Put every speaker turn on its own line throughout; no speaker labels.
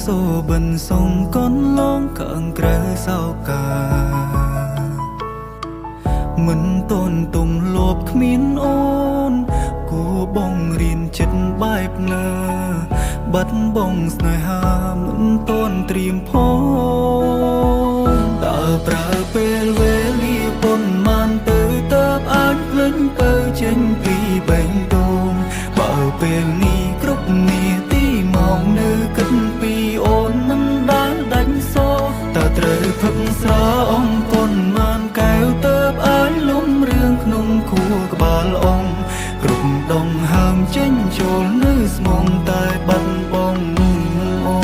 សូបិនសុងកនលងខាងក្រៅសោកាមិនតនទុំលបគ្មានអូនគួបងរៀនចិត្តបែបណាបាត់បងស្នេហាមិនតនត្រៀមផងតើប្រើពេលវេលាប៉ុន្មានទៅតើអាចភ្លេចទៅចេញពីបេះដូងបើពេលនេះគ្រប់នាទីមកនៅគិតពីអូនមិនដែលដាច់សោតើត្រូវផឹកស្រាអំប៉ុន្មានកែវទៅអាចលំរឿងក្នុងខួរក្បាលអងគ្រប់ដងហើមចេញចូលនៅស្មងតែបាត់បងអូ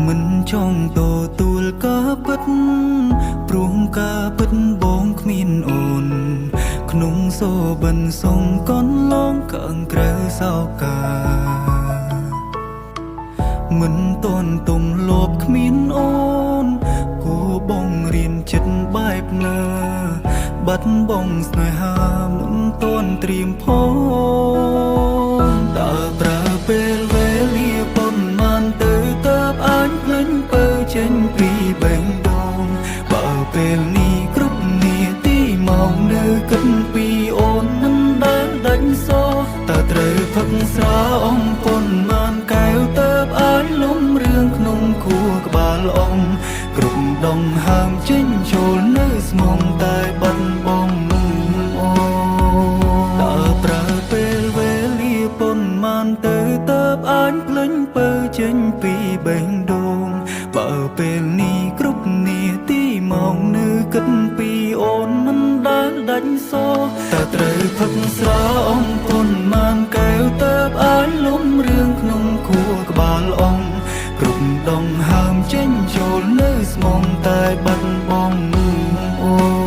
មិនចង់ទទួលការពិតព្រោះការពិតបងគ្មានអូនក្នុងសូបិនសុងកនលងខាងក្រៅសោកាមិនតនទុំលបគ្មានអូនគួបងរៀនចិត្តបែបណាបាត់បងស្នេហាមិនតនត្រៀមផងតើប្រើពេលវេលាប៉ុន្មានទៅតើអាចភ្លេចពើចេញពីបេះដូងបើពេលនេះគ្រប់នាទីមកនៅគិតពីអូនមិនដែលដាច់សោតើត្រូវផឹកស្រាអំប៉ុន្មានកែវទៅអាចលំរឿងក្នុងខួរក្បាលអងគ្រប់ដងហើមចេញចូលនៅស្មងតែបាត់បងអូតើប្រើពេលវេលាប៉ុន្មានទៅតើអាចភ្លេចពើចេញពីបេះដូងបើពេលនេះគ្រប់នាទីមកនៅគិតពីអូនមិនដែលដាច់សោតើត្រូវផឹកស្រាអំប៉ុន្មានកែវទៅអាចលំរឿងក្នុងខួរក្បាលអងគ្រប់ដងហើមចេញចូលនៅស្មងតែបាត់បងអូ